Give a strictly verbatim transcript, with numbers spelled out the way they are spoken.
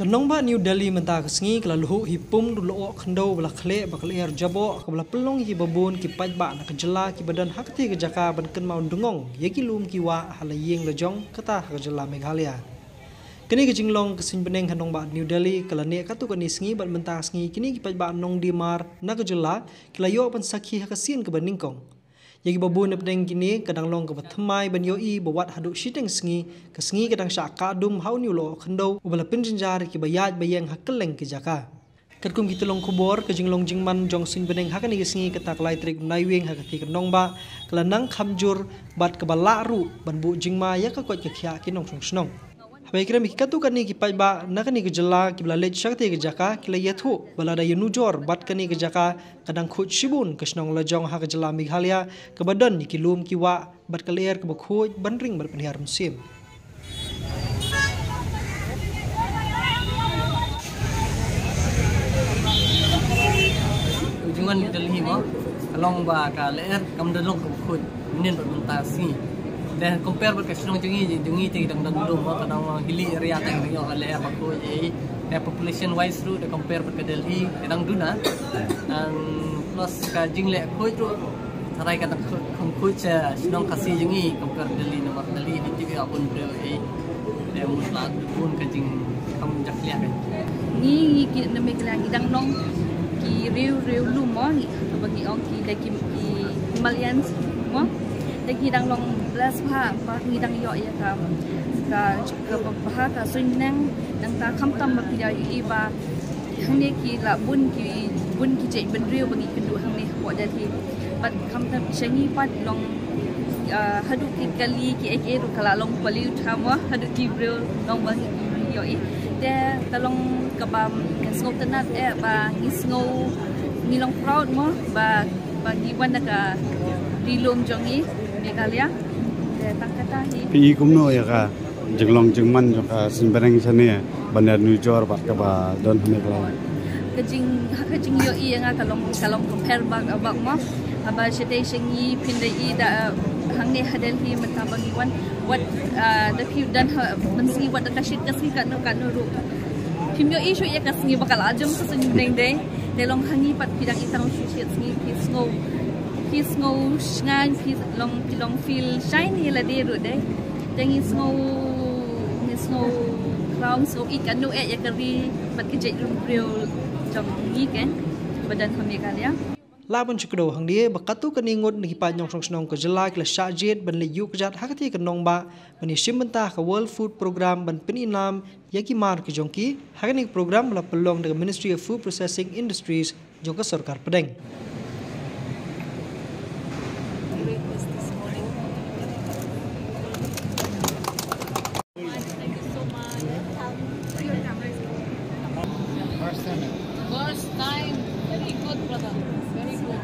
Ka nongbah New Delhi mynta ka sngi ka la lhuh hi pum da u lyoh khyndew ba la khleh bad ka lyer jaboh, kaba la pynlong ïa kiba bun ki paidbah na ka jylla kiba don ha katei ka jaka ban kynmaw dungong ïa ki lum ki wah ha la ïing la jong kata ha ka jylla Meghalaya. Kane ka jinglong ka suiñ bneng ha nongbah New Delhi ka la neh katto katne sngi bad mynta ka sngi kine ki paidbah nongdie mar na ka jylla ki la ïoh ban sakhi ha ka sien kaba nyngkong. Ïa kiba bun na pdeng kine ka dang long kaba thymmai ban ïohi ba wat haduh shiteng sngi, ka sngi ka dang shah kah dum ha une u lyoh khyndew uba la pynjynjar ïa kiba ïaid ba ïeng ha kylleng ki jaka. Katkum ki tyllong khubor, ka jinglong jingman jong suiñ bneng ha kane ka sngi, kata ka lai tarik u Naiwieng ha katei ka nongbah ka la nang kham jur bad kaba lah ruh ban buh jingma ïa ka koit ka khiah ki nongshong shnong. Haba ïakren bad ki katto katne ki paidbah na kane ka jylla kiba la leit sha katei ka jaka ki la ïathuh ba lada ïanujor bad kane ka jaka ka dang khuid shibun ka shnong la jong ha ka jylla Meghalaya kaba don ïa ki lum ki wah bad ka lyer kaba khuid ban ring bad pynhiar mynsiem. Jingwan Delhi mo, ka long ba ka lyer kam da long kaba khuid mynnin bad mynta sngi. Te compare bad ka shnong jong ngi, jong ngi te dang dang dum mo, ka dang hilly area te dang ïoh ka lyer ba khuid ei. Te population wise ruh te compare bad ka Delhi te dang duna. And plus ka jingleh khuid ruh, tharai ka dang khuid, khuid sha shnong Khasi jong ngi compare Delhi, namar Delhi hi tip ïa bun briew ei. Te mut la bun ka jing kam jakhlia ka. Ngi, ngi ki na Meghalaya ngi dang long ki riew riew lum mo, ngi kaba ngi ong ki da ki, ki Himalayan mo. Da ngi dang long bless bha ba ngi dang ïoh ïa ka, ka, kaba bha ka suiñ bneng. Nangta khamtam ba phi da ïohi ba hangne ki la bun ki, bun ki jait bynriew ba ngi kynduh hangne hapoh Delhi. Bad khamtam sha ngi pat long, ah, haduh ki kali ki ei ki ei ruh ka la long paliu tha mo, haduh ki briew long ba ngi ïohi. Te ka long kaba ngi sngewtynnat eh ba ngi sngew, ngi long proud mo ba, ba ngi wan na ka ri lum jong ngi Meghalaya. Te tang kata hi. Phi i kumno ïa ka jinglong jingman jong ka suiñ bneng shane ban ïanujor bad kaba don ha Meghalaya? Ka jing, ha ka jingïohi ïa nga ka long, ka long compare bad, bad mo. Haba shatei sha ngi phin da i da, hangne ha Delhi mynta ba ngi wan, wat, ah, da phi don ha mynsngi wat da ka shit ka sngi katno katno ruh. Phim ïohi shuh ïa ka sngi ba ka la jong ka suiñ bneng dei. Te long ha ngi pat phi dang i tang shu shit sngi phi sngew, phi sngew shngaiñ, phi long, phi long feel shiny lade ruh dei. Te ngi sngew, ngi sngew khraw, ngi sngew ïeit kano eh ïa ka ri bad ka jaitbynriew jong ngi keiñ ba don ha Meghalaya. Lah ban shu kdew hangne ba katto katne ngut na ki paid nongshong shnong ka jylla ki la shah jied ban leit ïuh kjat ha katei ka nongbah ban ïashim bynta ha ka World Food Programme ban pynim ïa ki mar ki jong ki ha kane ka program ba la pynlong da ka Ministry of Food Processing Industries jong ka sorkar pdeng. First time. Very good, brother. Very good.